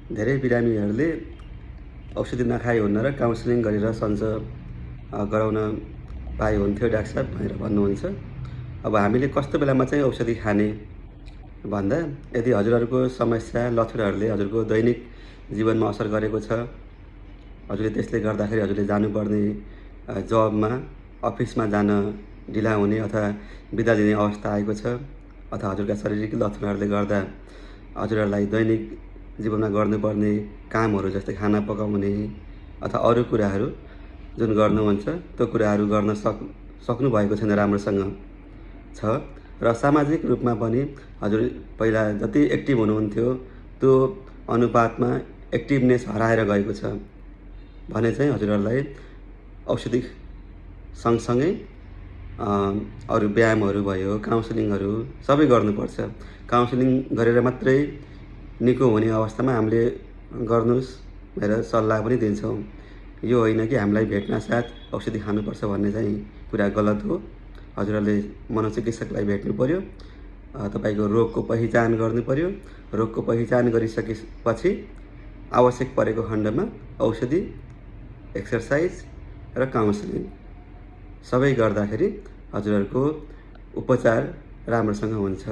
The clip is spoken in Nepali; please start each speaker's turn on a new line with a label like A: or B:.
A: धेरै बिरामीहरूले औषधि नखाइ हुन्न र काउन्सिलिङ गरेर सन्चो गराउन पाए हुन्थ्यो डाक्टर साहब भनेर भन्नुहुन्छ। अब हामीले कस्तो बेलामा चाहिँ औषधि खाने भन्दा, यदि हजुरहरूको समस्या लक्षणहरूले हजुरको दैनिक जीवनमा असर गरेको छ, हजुरले त्यसले गर्दाखेरि हजुरले जानुपर्ने जबमा अफिसमा जान ढिला हुने अथवा बिदा लिने अवस्था आएको छ, अथवा हजुरका शारीरिक लक्षणहरूले गर्दा हजुरहरूलाई दैनिक जीवनमा गर्नुपर्ने कामहरू जस्तै खाना पकाउने अथवा अरू कुराहरू जुन गर्नुहुन्छ त्यो कुराहरू गर्न सक्नु भएको छैन, राम्रोसँग छ र सामाजिक रूपमा पनि हजुर पहिला जति एक्टिभ हुनुहुन्थ्यो त्यो अनुपातमा एक्टिभनेस हराएर गएको छ भने चाहिँ हजुरहरूलाई औषधि सँगसँगै अरू व्यायामहरू भयो, काउन्सिलिङहरू सबै गर्नुपर्छ। काउन्सिलिङ गरेर मात्रै निको हुने अवस्थामा हामीले गर्नुहोस् भनेर सल्लाह पनि दिन्छौँ। यो होइन कि हामीलाई भेट्नासाथ औषधि खानुपर्छ भन्ने चाहिँ कुरा गलत हो। हजुरहरूले मनोचिकित्सकलाई भेट्नु पर्यो, तपाईँको रोगको पहिचान गर्नु पर्यो। रोगको पहिचान गरिसकेपछि आवश्यक परेको खण्डमा औषधि, एक्सर्साइज र काउन्सिलिङ सबै गर्दाखेरि हजुरहरूको उपचार राम्रोसँग हुन्छ।